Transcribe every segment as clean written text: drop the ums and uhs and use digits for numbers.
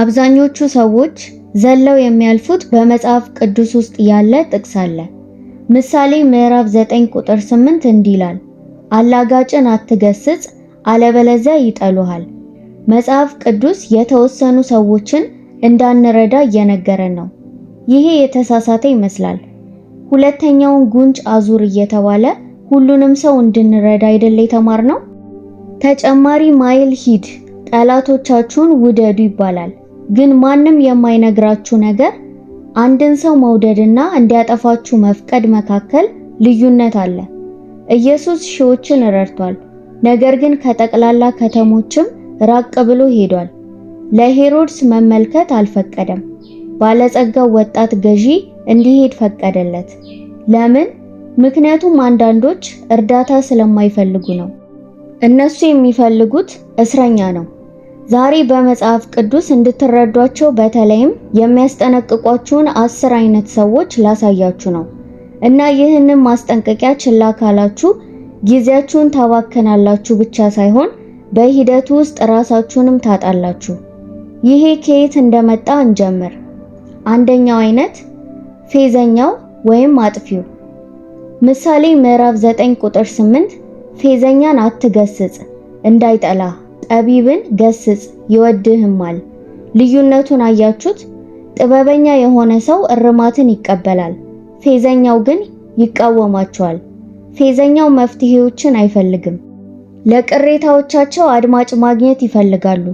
አብዛኞቹ ሰዎች ዘለው የሚያልፉት በመጽሐፍ ቅዱስ ውስጥ ያለ ጥቅስ አለ። ምሳሌ ምዕራፍ 9 ቁጥር 8 እንዲህ ይላል፣ አላጋጭን አትገስጽ፣ አለበለዚያ ይጠሉሃል። መጽሐፍ ቅዱስ የተወሰኑ ሰዎችን እንዳንረዳ እየነገረን ነው። ይሄ የተሳሳተ ይመስላል። ሁለተኛውን ጉንጭ አዙር እየተባለ ሁሉንም ሰው እንድንረዳ አይደል የተማርነው? ተጨማሪ ማይል ሂድ፣ ጠላቶቻችሁን ውደዱ ይባላል። ግን ማንም የማይነግራችሁ ነገር አንድን ሰው መውደድና እንዲያጠፋችሁ መፍቀድ መካከል ልዩነት አለ። ኢየሱስ ሺዎችን ረድቷል፣ ነገር ግን ከጠቅላላ ከተሞችም ራቅ ብሎ ሄዷል። ለሄሮድስ መመልከት አልፈቀደም። ባለጸጋው ወጣት ገዢ እንዲሄድ ፈቀደለት። ለምን? ምክንያቱም አንዳንዶች እርዳታ ስለማይፈልጉ ነው። እነሱ የሚፈልጉት እስረኛ ነው። ዛሬ በመጽሐፍ ቅዱስ እንድትረዷቸው በተለይም የሚያስጠነቅቋችሁን 10 አይነት ሰዎች ላሳያችሁ ነው። እና ይህንን ማስጠንቀቂያ ችላ ካላችሁ ጊዜያችሁን ታባክናላችሁ ብቻ ሳይሆን በሂደቱ ውስጥ ራሳችሁንም ታጣላችሁ። ይሄ ከየት እንደመጣ እንጀምር። አንደኛው አይነት ፌዘኛው ወይም አጥፊው። ምሳሌ ምዕራፍ 9 ቁጥር 8 ፌዘኛን አትገስጽ እንዳይጠላ፣ ጠቢብን ገስጽ ይወድህማል። ልዩነቱን አያችሁት? ጥበበኛ የሆነ ሰው እርማትን ይቀበላል፣ ፌዘኛው ግን ይቃወማቸዋል። ፌዘኛው መፍትሄዎችን አይፈልግም። ለቅሬታዎቻቸው አድማጭ ማግኘት ይፈልጋሉ።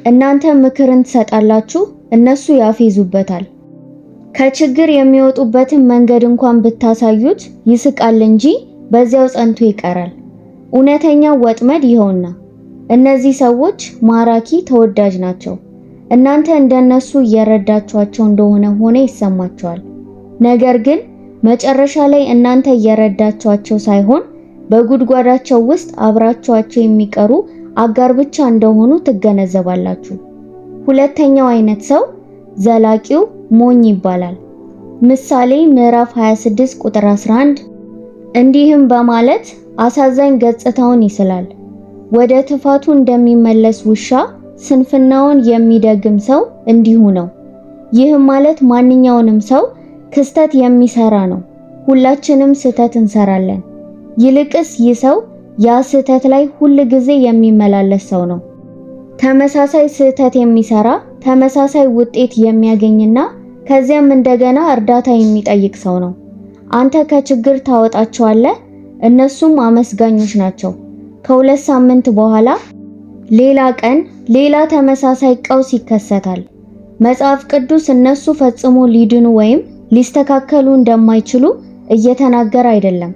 እናንተ ምክርን ትሰጣላችሁ፣ እነሱ ያፌዙበታል። ከችግር የሚወጡበትን መንገድ እንኳን ብታሳዩት ይስቃል እንጂ በዚያው ጸንቶ ይቀራል። እውነተኛው ወጥመድ ይኸውና፣ እነዚህ ሰዎች ማራኪ፣ ተወዳጅ ናቸው። እናንተ እንደነሱ እየረዳችኋቸው እንደሆነ ሆነ ይሰማቸዋል። ነገር ግን መጨረሻ ላይ እናንተ እየረዳችኋቸው ሳይሆን በጉድጓዳቸው ውስጥ አብራችኋቸው የሚቀሩ አጋር ብቻ እንደሆኑ ትገነዘባላችሁ። ሁለተኛው አይነት ሰው ዘላቂው ሞኝ ይባላል። ምሳሌ ምዕራፍ 26 ቁጥር 11 እንዲህም በማለት አሳዛኝ ገጽታውን ይስላል። ወደ ትፋቱ እንደሚመለስ ውሻ ስንፍናውን የሚደግም ሰው እንዲሁ ነው። ይህም ማለት ማንኛውንም ሰው ክስተት የሚሰራ ነው። ሁላችንም ስህተት እንሰራለን። ይልቅስ ይህ ሰው ያ ስህተት ላይ ሁል ጊዜ የሚመላለስ ሰው ነው። ተመሳሳይ ስህተት የሚሰራ፣ ተመሳሳይ ውጤት የሚያገኝና ከዚያም እንደገና እርዳታ የሚጠይቅ ሰው ነው። አንተ ከችግር ታወጣቸዋለህ፣ እነሱም አመስጋኞች ናቸው። ከ2 ሳምንት በኋላ ሌላ ቀን ሌላ ተመሳሳይ ቀውስ ይከሰታል። መጽሐፍ ቅዱስ እነሱ ፈጽሞ ሊድኑ ወይም ሊስተካከሉ እንደማይችሉ እየተናገረ አይደለም።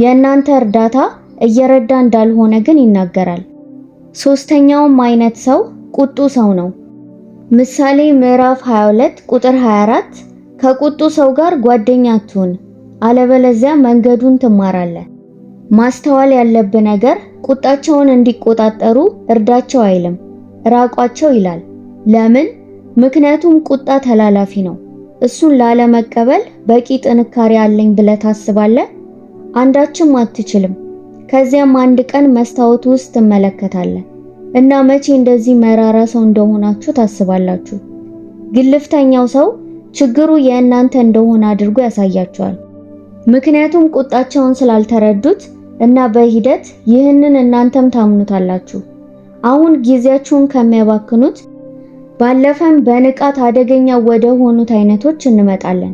የእናንተ እርዳታ እየረዳ እንዳልሆነ ግን ይናገራል። ሶስተኛውም አይነት ሰው ቁጡ ሰው ነው። ምሳሌ ምዕራፍ 22 ቁጥር 24 ከቁጡ ሰው ጋር ጓደኛ አትሁን፣ አለበለዚያ መንገዱን ትማራለህ። ማስተዋል ያለብህ ነገር ቁጣቸውን እንዲቆጣጠሩ እርዳቸው አይልም፣ ራቋቸው ይላል። ለምን? ምክንያቱም ቁጣ ተላላፊ ነው። እሱን ላለመቀበል በቂ ጥንካሬ አለኝ ብለህ ታስባለህ? አንዳችም አትችልም። ከዚያም አንድ ቀን መስታወት ውስጥ ትመለከታለህ እና መቼ እንደዚህ መራራ ሰው እንደሆናችሁ ታስባላችሁ። ግልፍተኛው ሰው ችግሩ የእናንተ እንደሆነ አድርጎ ያሳያችኋል። ምክንያቱም ቁጣቸውን ስላልተረዱት እና በሂደት ይህንን እናንተም ታምኑታላችሁ። አሁን ጊዜያችሁን ከሚያባክኑት ባለፈም በንቃት አደገኛ ወደ ሆኑት አይነቶች እንመጣለን።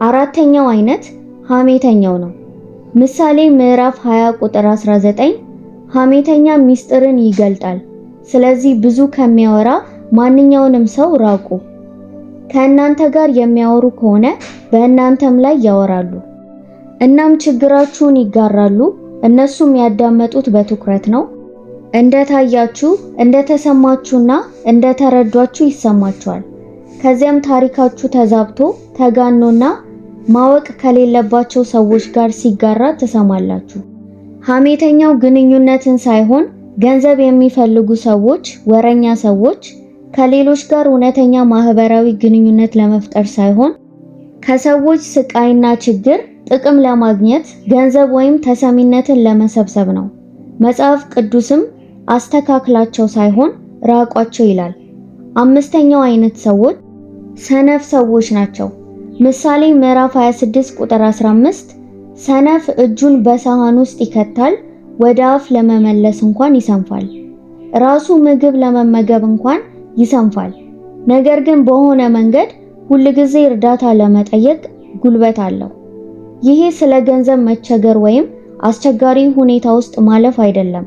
አራተኛው አይነት ሐሜተኛው ነው። ምሳሌ ምዕራፍ 20 ቁጥር 19 ሐሜተኛ ሚስጥርን ይገልጣል፣ ስለዚህ ብዙ ከሚያወራ ማንኛውንም ሰው ራቁ። ከእናንተ ጋር የሚያወሩ ከሆነ በእናንተም ላይ ያወራሉ። እናም ችግራችሁን ይጋራሉ። እነሱም ያዳመጡት በትኩረት ነው። እንደታያችሁ፣ እንደተሰማችሁና እንደተረዷችሁ ይሰማችኋል። ከዚያም ታሪካችሁ ተዛብቶ ተጋኖና ማወቅ ከሌለባቸው ሰዎች ጋር ሲጋራ ትሰማላችሁ። ሐሜተኛው ግንኙነትን ሳይሆን ገንዘብ የሚፈልጉ ሰዎች፣ ወረኛ ሰዎች ከሌሎች ጋር እውነተኛ ማህበራዊ ግንኙነት ለመፍጠር ሳይሆን ከሰዎች ስቃይና ችግር ጥቅም ለማግኘት ገንዘብ ወይም ተሰሚነትን ለመሰብሰብ ነው። መጽሐፍ ቅዱስም አስተካክላቸው ሳይሆን ራቋቸው ይላል። አምስተኛው አይነት ሰዎች ሰነፍ ሰዎች ናቸው። ምሳሌ ምዕራፍ 26 ቁጥር 15 ሰነፍ እጁን በሰሃን ውስጥ ይከታል፣ ወደ አፍ ለመመለስ እንኳን ይሰንፋል። ራሱ ምግብ ለመመገብ እንኳን ይሰንፋል። ነገር ግን በሆነ መንገድ ሁልጊዜ እርዳታ ለመጠየቅ ጉልበት አለው። ይሄ ስለ ገንዘብ መቸገር ወይም አስቸጋሪ ሁኔታ ውስጥ ማለፍ አይደለም።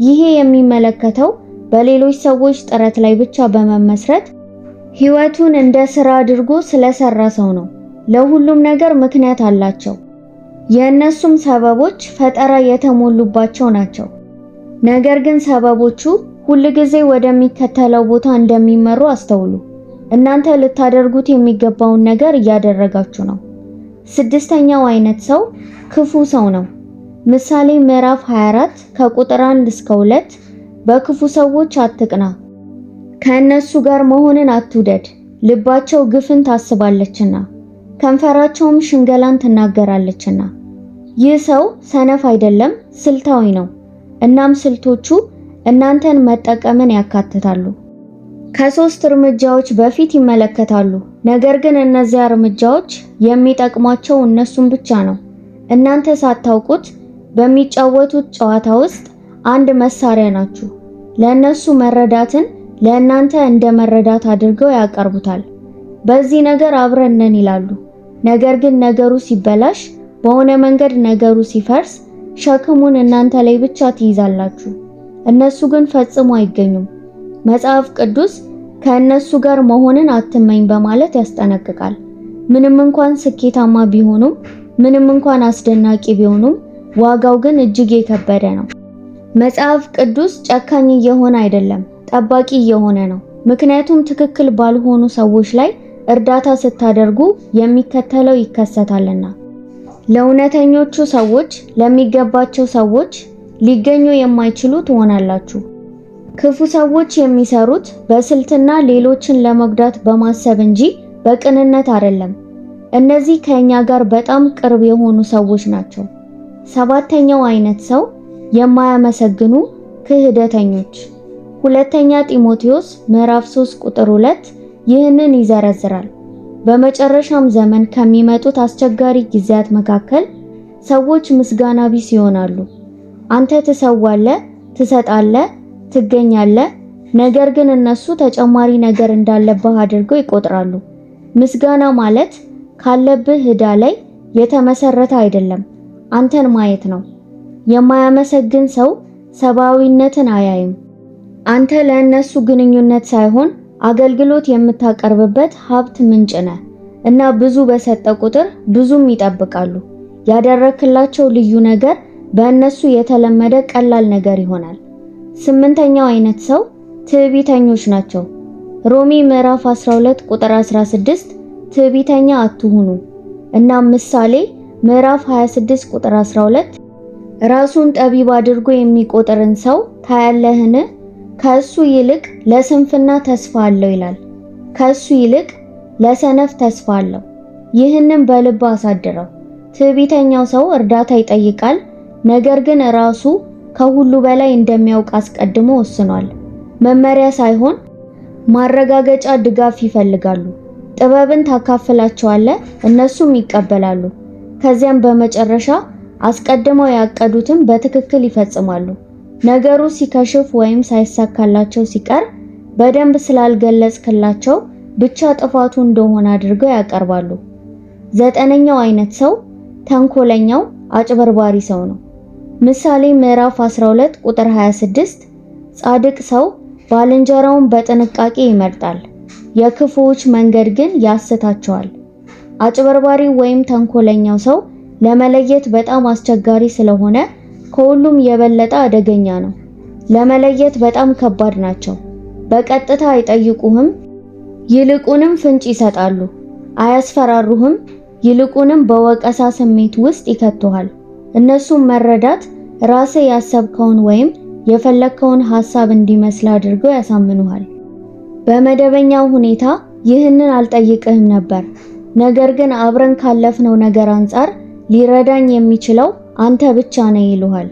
ይሄ የሚመለከተው በሌሎች ሰዎች ጥረት ላይ ብቻ በመመስረት ህይወቱን እንደ ስራ አድርጎ ስለሰራ ሰው ነው። ለሁሉም ነገር ምክንያት አላቸው። የእነሱም ሰበቦች ፈጠራ የተሞሉባቸው ናቸው። ነገር ግን ሰበቦቹ ሁልጊዜ ወደሚከተለው ቦታ እንደሚመሩ አስተውሉ። እናንተ ልታደርጉት የሚገባውን ነገር እያደረጋችሁ ነው። ስድስተኛው አይነት ሰው ክፉ ሰው ነው። ምሳሌ ምዕራፍ 24 ከቁጥር 1 እስከ 2 በክፉ ሰዎች አትቅና፣ ከእነሱ ጋር መሆንን አትውደድ፣ ልባቸው ግፍን ታስባለችና ከንፈራቸውም ሽንገላን ትናገራለችና። ይህ ሰው ሰነፍ አይደለም፣ ስልታዊ ነው። እናም ስልቶቹ እናንተን መጠቀምን ያካትታሉ። ከሶስት እርምጃዎች በፊት ይመለከታሉ፣ ነገር ግን እነዚያ እርምጃዎች የሚጠቅሟቸው እነሱን ብቻ ነው። እናንተ ሳታውቁት በሚጫወቱት ጨዋታ ውስጥ አንድ መሳሪያ ናችሁ። ለእነሱ መረዳትን ለእናንተ እንደ መረዳት አድርገው ያቀርቡታል። በዚህ ነገር አብረን ነን ይላሉ። ነገር ግን ነገሩ ሲበላሽ፣ በሆነ መንገድ ነገሩ ሲፈርስ፣ ሸክሙን እናንተ ላይ ብቻ ትይዛላችሁ። እነሱ ግን ፈጽሞ አይገኙም። መጽሐፍ ቅዱስ ከእነሱ ጋር መሆንን አትመኝ በማለት ያስጠነቅቃል። ምንም እንኳን ስኬታማ ቢሆኑም፣ ምንም እንኳን አስደናቂ ቢሆኑም፣ ዋጋው ግን እጅግ የከበደ ነው። መጽሐፍ ቅዱስ ጨካኝ እየሆነ አይደለም፣ ጠባቂ እየሆነ ነው። ምክንያቱም ትክክል ባልሆኑ ሰዎች ላይ እርዳታ ስታደርጉ የሚከተለው ይከሰታልና። ለእውነተኞቹ ሰዎች፣ ለሚገባቸው ሰዎች ሊገኙ የማይችሉ ትሆናላችሁ። ክፉ ሰዎች የሚሰሩት በስልትና ሌሎችን ለመጉዳት በማሰብ እንጂ በቅንነት አይደለም። እነዚህ ከኛ ጋር በጣም ቅርብ የሆኑ ሰዎች ናቸው። ሰባተኛው አይነት ሰው የማያመሰግኑ ክህደተኞች። ሁለተኛ ጢሞቴዎስ ምዕራፍ 3 ቁጥር 2 ይህንን ይዘረዝራል። በመጨረሻም ዘመን ከሚመጡት አስቸጋሪ ጊዜያት መካከል ሰዎች ምስጋና ቢስ ይሆናሉ። አንተ ትሰዋለህ፣ ትሰጣለህ፣ ትገኛለህ፣ ነገር ግን እነሱ ተጨማሪ ነገር እንዳለብህ አድርገው ይቆጥራሉ። ምስጋና ማለት ካለብህ ዕዳ ላይ የተመሰረተ አይደለም፣ አንተን ማየት ነው። የማያመሰግን ሰው ሰብአዊነትን አያይም። አንተ ለእነሱ ግንኙነት ሳይሆን አገልግሎት የምታቀርብበት ሀብት ምንጭ ነህ እና ብዙ በሰጠ ቁጥር ብዙም ይጠብቃሉ። ያደረክላቸው ልዩ ነገር በእነሱ የተለመደ ቀላል ነገር ይሆናል። ስምንተኛው አይነት ሰው ትዕቢተኞች ናቸው። ሮሜ ምዕራፍ 12 ቁጥር 16 ትዕቢተኛ አትሁኑ እና ምሳሌ ምዕራፍ 26 ቁጥር 12 ራሱን ጠቢብ አድርጎ የሚቆጥርን ሰው ታያለህን? ከእሱ ይልቅ ለስንፍና ተስፋ አለው ይላል። ከእሱ ይልቅ ለሰነፍ ተስፋ አለው። ይህንም በልብ አሳድረው። ትዕቢተኛው ሰው እርዳታ ይጠይቃል፣ ነገር ግን ራሱ ከሁሉ በላይ እንደሚያውቅ አስቀድሞ ወስኗል። መመሪያ ሳይሆን ማረጋገጫ ድጋፍ ይፈልጋሉ። ጥበብን ታካፍላቸዋለህ፣ እነሱም ይቀበላሉ። ከዚያም በመጨረሻ አስቀድመው ያቀዱትን በትክክል ይፈጽማሉ። ነገሩ ሲከሽፍ ወይም ሳይሳካላቸው ሲቀር በደንብ ስላልገለጽክላቸው ብቻ ጥፋቱ እንደሆነ አድርገው ያቀርባሉ። ዘጠነኛው አይነት ሰው ተንኮለኛው አጭበርባሪ ሰው ነው። ምሳሌ ምዕራፍ 12 ቁጥር 26 ጻድቅ ሰው ባልንጀራውን በጥንቃቄ ይመርጣል፣ የክፉዎች መንገድ ግን ያስታቸዋል። አጭበርባሪ ወይም ተንኮለኛው ሰው ለመለየት በጣም አስቸጋሪ ስለሆነ ከሁሉም የበለጠ አደገኛ ነው። ለመለየት በጣም ከባድ ናቸው። በቀጥታ አይጠይቁህም፣ ይልቁንም ፍንጭ ይሰጣሉ። አያስፈራሩህም፣ ይልቁንም በወቀሳ ስሜት ውስጥ ይከቱሃል። እነሱም መረዳት ራስህ ያሰብከውን ወይም የፈለግከውን ሐሳብ እንዲመስል አድርገው ያሳምኑሃል። በመደበኛው ሁኔታ ይህንን አልጠይቅህም ነበር፣ ነገር ግን አብረን ካለፍነው ነገር አንጻር ሊረዳኝ የሚችለው አንተ ብቻ ነህ ይሉሃል።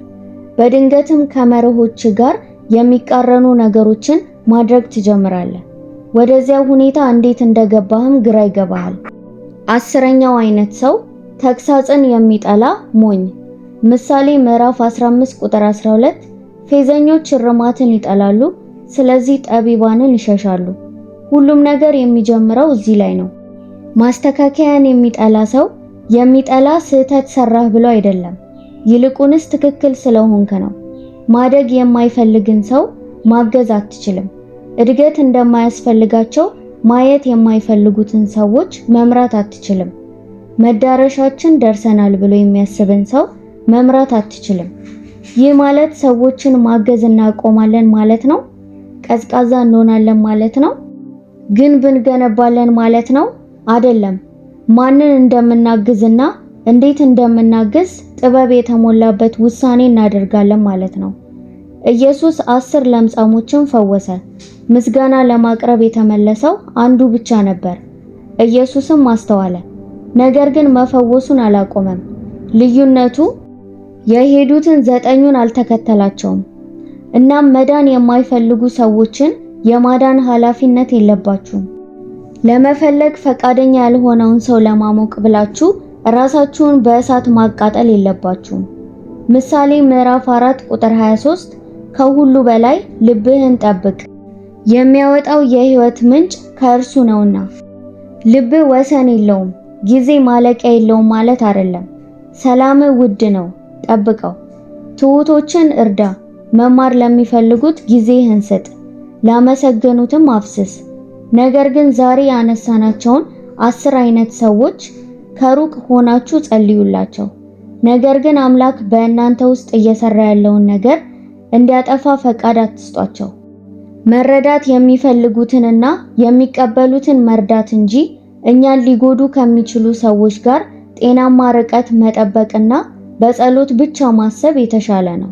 በድንገትም ከመርሆች ጋር የሚቃረኑ ነገሮችን ማድረግ ትጀምራለህ። ወደዚያው ሁኔታ እንዴት እንደገባህም ግራ ይገባሃል። 10ኛው አይነት ሰው ተግሳጽን የሚጠላ ሞኝ። ምሳሌ ምዕራፍ 15 ቁጥር 12 ፌዘኞች እርማትን ይጠላሉ፣ ስለዚህ ጠቢባንን ይሸሻሉ። ሁሉም ነገር የሚጀምረው እዚህ ላይ ነው። ማስተካከያን የሚጠላ ሰው የሚጠላ ስህተት ሰራህ ብሎ አይደለም፣ ይልቁንስ ትክክል ስለሆንክ ነው። ማደግ የማይፈልግን ሰው ማገዝ አትችልም። እድገት እንደማያስፈልጋቸው ማየት የማይፈልጉትን ሰዎች መምራት አትችልም። መዳረሻችን ደርሰናል ብሎ የሚያስብን ሰው መምራት አትችልም። ይህ ማለት ሰዎችን ማገዝ እናቆማለን ማለት ነው? ቀዝቃዛ እንሆናለን ማለት ነው? ግንብ እንገነባለን ማለት ነው? አይደለም። ማንን እንደምናግዝና እንዴት እንደምናግዝ ጥበብ የተሞላበት ውሳኔ እናደርጋለን ማለት ነው። ኢየሱስ 10 ለምጻሞችን ፈወሰ። ምስጋና ለማቅረብ የተመለሰው አንዱ ብቻ ነበር። ኢየሱስም አስተዋለ፣ ነገር ግን መፈወሱን አላቆመም። ልዩነቱ የሄዱትን 9ኙን አልተከተላቸውም። እናም መዳን የማይፈልጉ ሰዎችን የማዳን ኃላፊነት የለባችሁም። ለመፈለግ ፈቃደኛ ያልሆነውን ሰው ለማሞቅ ብላችሁ ራሳችሁን በእሳት ማቃጠል የለባችሁም። ምሳሌ ምዕራፍ 4 ቁጥር 23 ከሁሉ በላይ ልብህን ጠብቅ፣ የሚያወጣው የህይወት ምንጭ ከእርሱ ነውና። ልብህ ወሰን የለውም፣ ጊዜ ማለቂያ የለውም ማለት አይደለም። ሰላምህ ውድ ነው፣ ጠብቀው። ትሁቶችን እርዳ፣ መማር ለሚፈልጉት ጊዜህን ስጥ፣ ላመሰገኑትም አፍስስ። ነገር ግን ዛሬ ያነሳናቸውን 10 አይነት ሰዎች ከሩቅ ሆናችሁ ጸልዩላቸው። ነገር ግን አምላክ በእናንተ ውስጥ እየሰራ ያለውን ነገር እንዲያጠፋ ፈቃድ አትስጧቸው። መረዳት የሚፈልጉትንና የሚቀበሉትን መርዳት እንጂ እኛን ሊጎዱ ከሚችሉ ሰዎች ጋር ጤናማ ርቀት መጠበቅና በጸሎት ብቻ ማሰብ የተሻለ ነው።